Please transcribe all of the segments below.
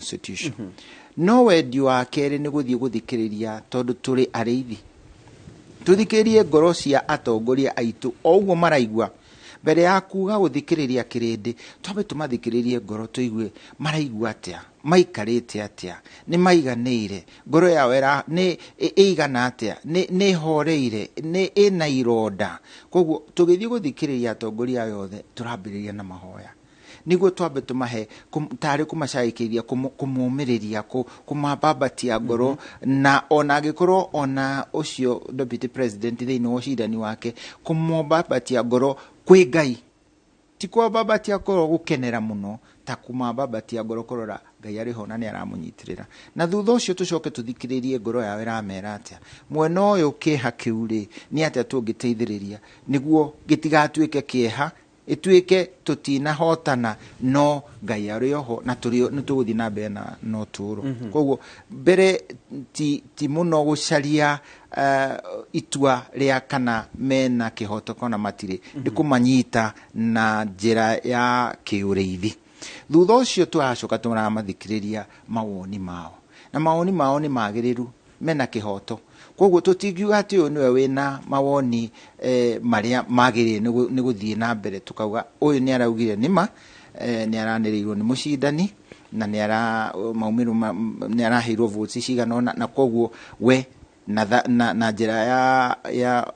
Constitution. No wendi wa kerĩ nĩ gũthiĩ gũthikĩrĩria, tondũ tũrĩ arĩithi, tũthikĩrĩrie ngoro cia atongoria aitũ o ũguo maraigua. Mbere ya kuga gũthikĩrĩria kĩrĩndĩ, twambe tũmathikĩrĩrie ngoro, tũigue maraigua atĩa, maikarĩte atĩa, nĩ maiganĩire, ngoro yao nĩ ĩigana atĩa, nĩ ĩhoreire, nĩ ĩna ironda. Koguo tũgĩthiĩ gũthikĩrĩria atongoria aya othe, tũrambĩrĩria na mahoya, nĩguo twambe tũmahe tarĩ kũmacagĩkĩria, kũmũmĩrĩria, kũmabambatia ngoro. Na ona angĩkorwo ona ũcio deputy president thĩinĩ wa ũcindani wake, kũmũbambatia ngoro kwĩ Ngai, ti kwambambatia ngoro gũkenera mũno, ta kũmabambatia ngoro kũrora Ngai arĩ ho na nĩ aramũnyitĩrĩra. Na thutha ũcio tũcoke tũthikĩrĩrie ngoro yao ĩramera atĩa. Mwena ũyũ kĩeha kĩu rĩ, nĩ atĩa tũngĩteithĩrĩria nĩguo gĩtigatuĩke kĩeha, ĩtuĩke tũtinahotana, no Ngai arĩ oho na tũrĩ nĩ tũgũthiĩ na mbere na ũtũũro. Koguo mbere ti mũno gũcaria itua rĩa kana mena kĩhoto kana matirĩ, nĩ kũmanyita na njĩra ya kĩũrĩithi. Thutha ũcio tũracoka tũramathikĩrĩria mawoni mao, na mawoni mao nĩ magĩrĩru, mena kĩhoto. Koguo tũtingiuga atĩ ũyũ nĩwe wĩna mawoni marĩa magĩrĩire nĩ gũthiĩ na mbere. Tukauga ũyũ nĩ araugire nĩma nĩ aranĩrĩirwo nĩ mũcindani na nĩ ara maumĩrĩro nĩ araheirwo votes cigana ũna, na koguo we na njĩra ya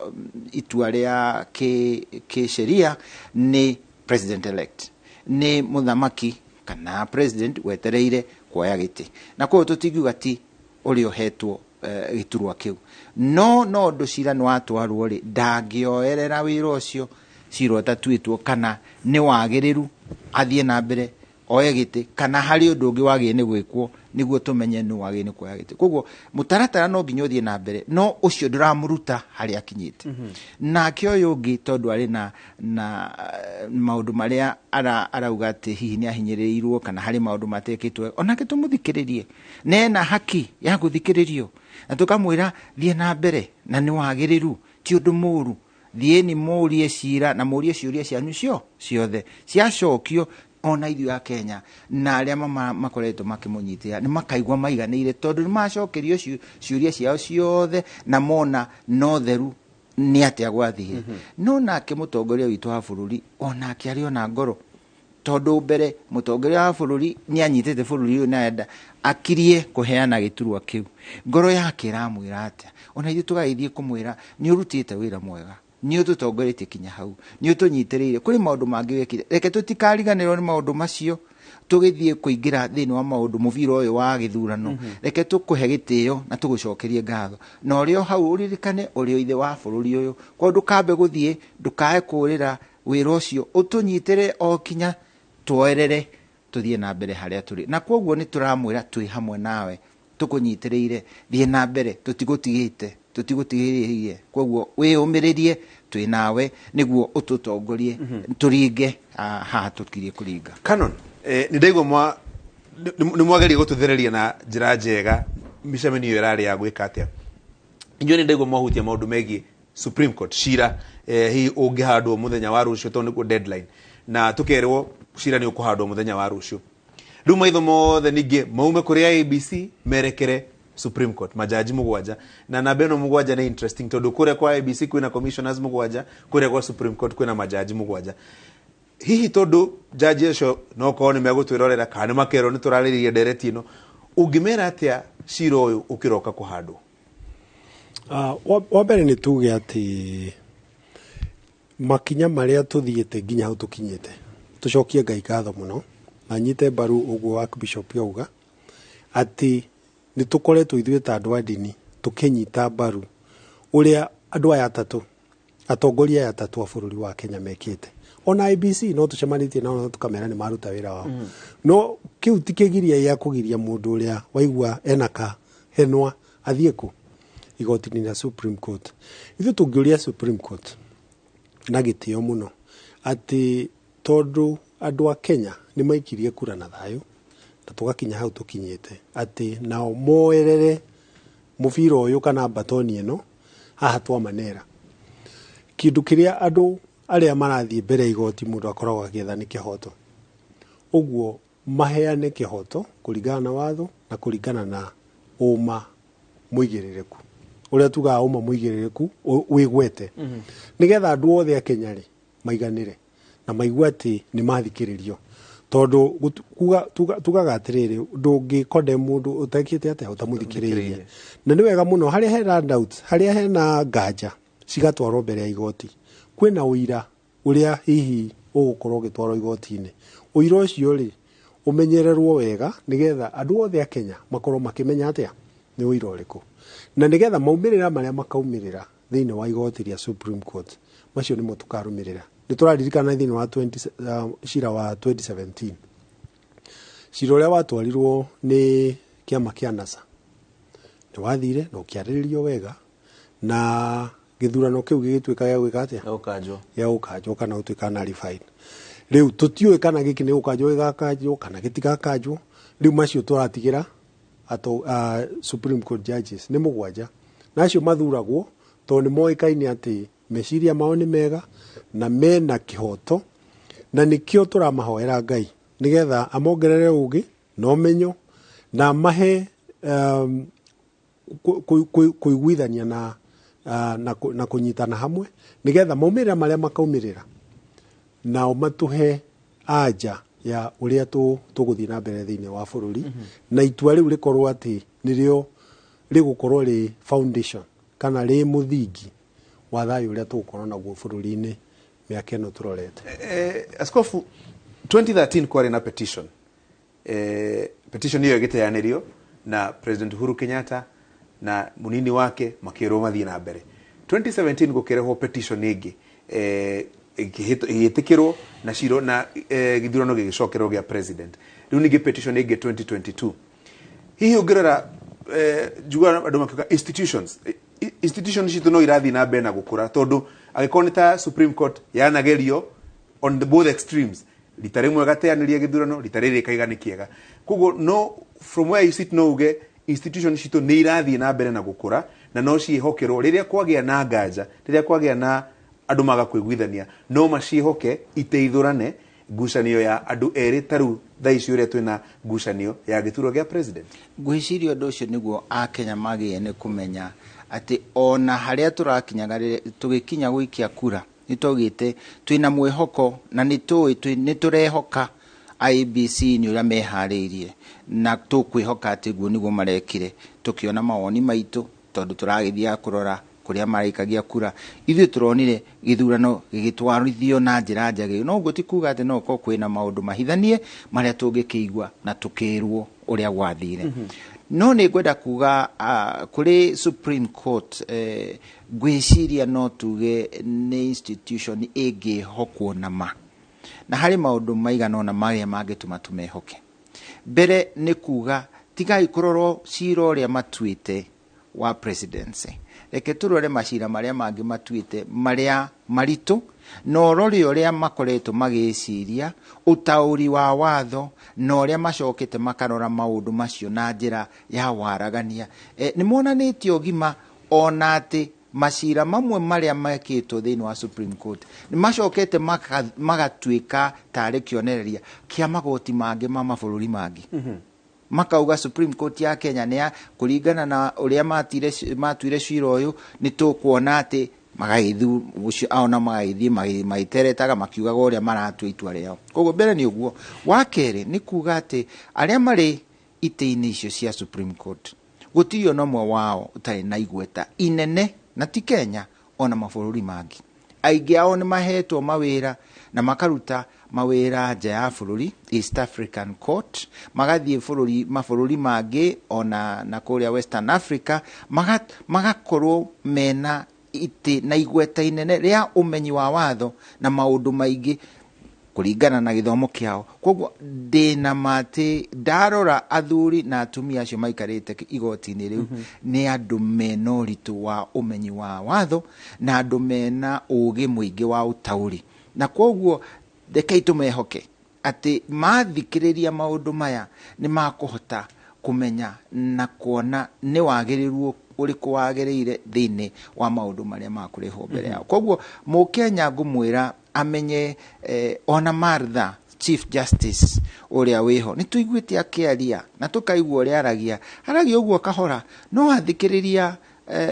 itua rĩa kĩsheria nĩ president elect, nĩ mũthamaki kana president wetereire kuoya gĩtĩ. Na koguo tũtingiuga ti ũrĩa ũhetwo gĩturwa kĩu, no ũndũ cira nĩ watwarwo rĩ, ndangĩoerera wĩra ũcio cira ũtatuĩtwo kana nĩ wagĩrĩru athiĩ na mbere oe gĩtĩ, kana harĩ ũndũ ũngĩ wagĩrĩire nĩ gwĩkwo nĩguo tũmenye nũ wagĩrĩire nĩ kuoya gĩtĩ. Koguo mũtaratara no nginya ũthiĩ na mbere, no ũcio ndũramũruta harĩa akinyĩte. Nake ũyũ ũngĩ, tondũ arĩ na maũndũ marĩa arauga atĩ hihi nĩ ahinyĩrĩirwo kana harĩ maũndũ matekĩtwo, onake tũmũthikĩrĩrie, na ena haki ya gũthikĩrĩrio, na tũkamwĩra thiĩ na mbere na nĩ wagĩrĩru, ti ũndũ mũru. Thiĩni mũrie cira na mũrie ciũria cianyu cio ciothe, ciacokio ona ithuĩ a Kenya na arĩa makoretwo makĩmũnyitĩra nĩ makaigua maiganĩire, tondũ nĩ macokerio ciũria ciao ciothe na mona no theru nĩ atĩa gwathire. No nake mũtongoria witũ wa bũrũri onake arĩ ona ngoro, tondũ mbere mũtongoria wa bũrũri nĩ anyitĩte bũrũri ũyũ na enda akirie kũheana gĩturwa kĩu. Ngoro yake ĩramwĩra atĩa? Ona ithuĩ tũgagĩthiĩ kũmwĩra nĩ ũrutĩte wĩra mwega, nĩ ũtũtongoretie kinya hau, nĩ ũtũnyitĩrĩire, kũrĩ maũndũ mangĩ wekire, reke tũtikariganĩrwo nĩ maũndũ macio tũgĩthiĩ kũingĩra thĩinĩ wa maũndũ mũbira ũyũ wa gĩthurano. Reke tũkũhe gĩtĩo na tũgũcokerie ngatho, na ũrĩ o hau ũririkane ũrĩ o ithe wa bũrũri ũyũ. Koguo ndũkambe gũthiĩ, ndũkae kũũrĩra wĩra ũcio, ũtũnyitĩre o kinya tuoerere tũthiĩ na mbere harĩa tũrĩ. Na koguo nĩ tũramwĩra twĩ hamwe nawe, tũkũnyitĩrĩire, thiĩ na mbere, tũtigũtigĩte, tũtigũtigĩrĩire. Koguo wĩyũmĩrĩrie, twĩ nawe nĩguo ũtũtongorie tũringe haha tũkirie kũringa. Canon, nĩ ndaigua nĩ mwageria gũtũthereria na njĩra njega mĩcemanio ĩyo ĩrarĩ ya gwĩka atĩa. Inyuĩ nĩ ndaigua mwahutia maũndũ megiĩ Supreme Court cira, hihi ũngĩhandwo mũthenya wa rũciũ, tondũ nĩkuo deadline, na tũkerwo cira nĩ ũkũhandwo mũthenya wa rũciũ. Rĩu maitho mothe ningĩ maume kũrĩ IEBC merekere Supreme Court, majaji 7, na namba ĩno 7 nĩ interesting, tondũ kũrĩa kwa IEBC kwĩna commissioners 7, kũrĩa kwa Supreme Court kwĩna majaji 7. Hihi tondũ jaji acio no korwo nĩ megũtwĩrorera kana nĩ makerwo nĩ tũrarĩrĩria ndereti ĩno, ũngĩmera atĩa cira ũyũ ũkĩroka kũhandwo? Wa mbere nĩ tuge atĩ makinya marĩa tũthiĩte nginya hau tũkinyĩte, tũcokie Ngai ngatho mũno, na nyite mbaru ũguo Archbishop auga atĩ nĩ tũkoretwo ithuĩ ta andũ a ndini tũkĩnyita mbaru ũrĩa andũ aya atatũ, atongoria aya atatũ a bũrũri wa Kenya mekĩte. Ona IEBC no tũcemanĩtie nao na tũkamera nĩ maruta wĩra wao, no kĩu ti kĩgiria gĩa kũgiria mũndũ ũrĩa waigua ena kahenwa athiĩ kũ igoti-inĩ rĩa Supreme Court. Ithuĩ tũngĩũria Supreme Court na gĩtĩo mũno atĩ tondũ andũ a Kenya nĩ maikirie kura na thayũ na tũgakinya hau tũkinyĩte, atĩ nao moerere mũbira ũyũ kana batoni ĩno haha twamanera. Kĩndũ kĩrĩa andũ arĩa marathiĩ mbere ya igoti mũndũ akoragwo agĩetha nĩ kĩhoto. Ũguo Maheane kĩhoto kũringana na watho na kũringana na ũma mũigĩrĩrĩku, ũrĩa tugaga ũma mũigĩrĩrĩku wĩgwete, nĩgetha andũ othe a Kenya rĩ maiganĩre na maigue atĩ nĩ mathikĩrĩrio, tondũ tugaga atĩrĩrĩ, ndũngĩkonde mũndũ ũtekĩte atĩa, ũtamũthikĩrĩirie. Na nĩ wega mũno harĩa hena doubts, harĩa hena nganja, cigatwarwo mbere ya igoti. Kwĩna ũira ũrĩa hihi ũgũkorwo ũgĩtwarwo igoti-inĩ. Ũira ũcio rĩ ũmenyererwo wega, nĩgetha andũ othe a Kenya makorwo makĩmenya atĩa nĩ ũira ũrĩkũ, na nĩgetha maumĩrĩra marĩa makaumĩrĩra thĩinĩ wa igoti rĩa Supreme Court, macio nĩmo tũkarũmĩrĩra. Nĩ tũraririkana thĩinĩ wa 20, cira wa 2017, cira ũrĩa watwarirwo nĩ kĩama kĩa NASA nĩ wathire na ũkĩarĩrĩrio wega, na gĩthurano kĩu gĩgĩtuĩka gĩa gwĩka atĩa? Gũkanjwo. Gĩa gũkanjwo kana gũtuĩka nullified. Rĩu tũtiũĩ kana gĩkĩ nĩ gũkanjwo gĩgakanjwo kana gĩtigakanjwo. Rĩu macio tũratigĩra Supreme Court judges nĩ 7, na acio mathuragwo tondũ nĩ moĩkaine atĩ meciria mao nĩ mega na mena kĩhoto, na nĩkĩo tũramahoera Ngai nĩgetha amongerere ũgĩ na ũmenyo na mahe kũiguithania na kũnyitana hamwe, nĩgetha maumĩrĩra marĩa makaumĩrĩra nao matũhe anja ya ũrĩa tũgũthiĩ na mbere thĩinĩ wa bũrũri, na itua rĩu rĩkorwo atĩ nĩrĩo rĩgũkorwo rĩ foundation kana rĩ mũthingi wa thayũ ũrĩa tũgũkorwo naguo bũrũri-inĩ mĩaka ĩno tũrorete. Askofu, 2013 kwarĩ na petition. Petition ĩyo ĩgĩteanĩrio na President Uhuru Kenyatta na munini wake makĩrwo mathiĩ na mbere. 2017 gũkĩrehwo petition ĩngĩ, ĩgĩtĩkĩrwo na ciro na gĩthurano gĩgĩcokerwo gĩa president. Rĩu ningĩ petition ĩngĩ 2022. Hihi ũngĩrora, njiguaga andũ makiuga institutions citũ no irathiĩ na mbere na gũkũra, tondũ angĩkorwo nĩ ta Supreme Court yanagerio on the both extremes, rita rĩmwe gateanĩria gĩthurano, rita rĩrĩ kaiga nĩ kĩega. Koguo no from where you sit no uge institution citũ nĩ irathiĩ na mbere na gũkũra na no ciĩhokerwo rĩrĩa kwagĩa na nganja, rĩrĩa kwagĩa na andũ maga kwĩguithania, no maciĩhoke iteithũrane ngucanio ya andũ erĩ, ta rĩu thaa ici ũrĩa twĩna ngucanio ya gĩturwa gĩa president. Ngwĩciria ũndũ ũcio nĩguo akenya magĩe nĩ kũmenya atĩ ona harĩa tũrakinyaga tũgĩkinya gũikia kura, nĩ twaugĩte twĩna mwĩhoko na nĩ tũĩ nĩ tũrehoka IEBC nĩ ũrĩa meharĩirie, na tũkwĩhoka atĩ guo nĩguo marekire. Tũkĩona mawoni maitũ, tondũ tũragĩthiaga kũrora kũrĩa maraikagia kura, ithuĩ tũronire gĩthurano gĩgĩtwarithio na njĩra njagĩrĩru. No ũguo ti kuga atĩ no gũkorwo kwĩna maũndũ mahithanie marĩa tũngĩkĩigua na tũkĩrwo ũrĩa gwathire. No nĩ ngwenda kuga kũrĩ Supreme Court, ngwĩciria no tuge nĩ institution ĩngĩhokwo na ma, na harĩ maũndũ maigana ũna marĩa mangĩtũma tũmehoke. Mbere nĩ kuga tigai kũrorwo cira ũrĩa matuĩte wa presidency, reke tũrore macira marĩa mangĩ matuĩte marĩa maritũ, na ũrore ũrĩa makoretwo magĩciria ũtaũri wa watho na ũrĩa macokete makarora maũndũ macio na njĩra ya waragania. Nĩ monanĩtie ũgima ona atĩ macira mamwe marĩa mekĩtwo thĩinĩ wa Supreme Court nĩ macokete magatuĩka tarĩ kĩonereria kĩa magoti mangĩ ma mabũrũri mangĩ. Makauga Supreme Court ya Kenya nĩ ya kũringana na ũrĩa matuire cira ũyũ, nĩ tũkuona atĩ magagĩthiĩ ũcio ao na magagĩthiĩ magĩteretaga makiugaga ũrĩa maratua itua rĩao. Koguo mbere nĩ ũguo. Wa kerĩ nĩ kuga atĩ arĩa marĩ itĩ-inĩ icio cia Supreme Court gũtirĩ ona ũmwe wao ũtarĩ na igweta inene, na ti Kenya ona mabũrũri mangĩ. Aingĩ ao nĩ mahetwo mawĩra na makaruta mawĩra nja ya bũrũri, East African Court, magathiĩ mabũrũri mangĩ ona na kũrĩa Western Africa, magakorwo mena itĩ na igweta inene rĩa ũmenyi wa watho na maũndũ maingĩ kũringana na gĩthomo kĩao. Koguo ndĩna ma atĩ ndarora athuri na atumia acio maikarĩte igoti-inĩ rĩu nĩ andũ mena ũritũ wa ũmenyi wa watho na andũ mena ũgĩ mũingĩ wa ũtaũri, na koguo rekei tũmehoke atĩ mathikĩrĩria maũndũ maya nĩ makũhota kũmenya na kuona nĩ wagĩrĩru ũrĩkũ wagĩrĩire thĩinĩ wa maũndũ marĩa makũrehwo mbere yao. Koguo mũkenya ngũmwĩra amenye, ona Martha Chief Justice ũrĩa wĩho nĩ tũiguĩte akĩaria na tũkaigua ũrĩa aragia, aragia ũguo kahora, no athikĩrĩria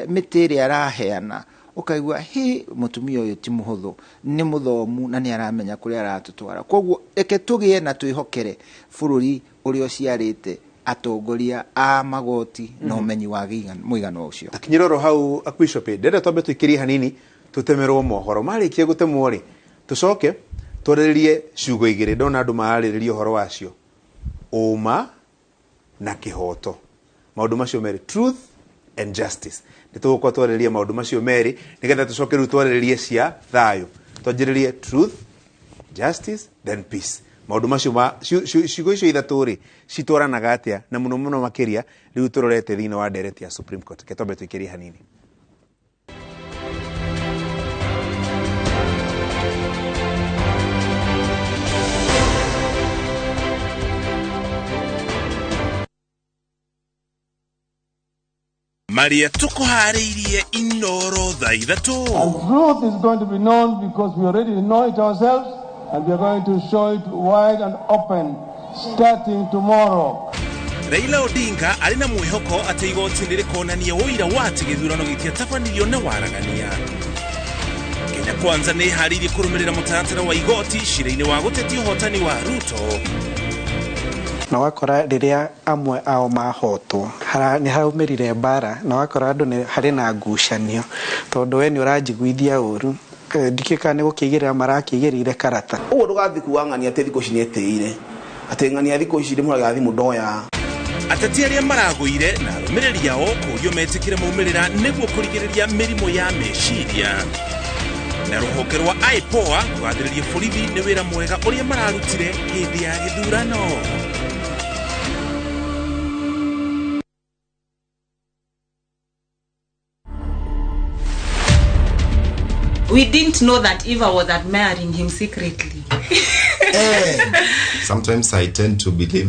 mĩtĩ ĩrĩa araheana ũkaigua hĩ, mũtumia ũyũ ti mũhũthũ, nĩ mũthomu na nĩ aramenya kũrĩa aratũtwara. Koguo reke tũgĩe na twĩhokere bũrũri ũrĩa ũciarĩte atongoria a magoti na ũmenyi wa mũigana ũcio. Takinyĩra oro hau Archbishop, ndĩrenda twambe tũikĩrie hanini tũtemerwo mohoro. Marĩkia gũtemwo rĩ, tũcoke twarĩrĩrie ciugo igĩrĩ ndona andũ mararĩrĩria ũhoro wacio, ũma na kĩhoto. Maũndũ macio merĩ, truth and justice. Nĩ tũgũkorwo twarĩrĩria maũndũ macio merĩ nĩgetha tũcoke rĩu twarĩrĩrie cia thayũ. Twanjĩrĩrie truth, justice, then peace. Maũndũ macio ciugo icio ithatũ rĩ citwaranaga atĩa, na mũno mũno makĩria rĩu tũrorete thĩinĩ wa ndereti ya Supreme Court. Reke twambe tũikĩrie hanini. Maria tukuharĩirie Inoro thaa ithatũ. And truth is going to be known because we already know it ourselves, and we are going to show it wide and open starting tomorrow. Raila Odinga arĩ na mwĩhoko atĩ igoti nĩ rĩkonania ũira wa atĩ gĩthurano gĩtiatabanirio na waragania. Kenya Kwanza nĩ ĩharĩirie kũrũmĩrĩra mũtaratara wa igoti cira-inĩ wa gũtetia ũhotani wa Ruto. Na wakora rĩrĩa amwe ao mahotwo nĩ haraumĩrire mbara, na wakora andũ nĩ harĩ na ngucanio tondũ we nĩ ũranjiguithia ũru, ndikĩ kana nĩ gũkĩigĩrĩra marakĩigĩrĩire karata. Ũguo ndũgathiĩ kuga ng'ania atĩ thikũ ici nĩ etĩire, atĩ ng'ania thikũ ici ndĩmũraga thimũ ndoya. Ateti arĩa maragũire na arũmĩrĩri ao kũũrio metĩkĩre maumĩrĩra nĩguo kũrigĩrĩria mĩrimũ ya meciria. Na rũhonge rwa IPOA kũgathĩrĩria borithi nĩ wĩra mwega ũrĩa mararutire hĩndĩ ya gĩthurano. We didn't know that Eva was admiring him secretly. Sometimes I tend to believe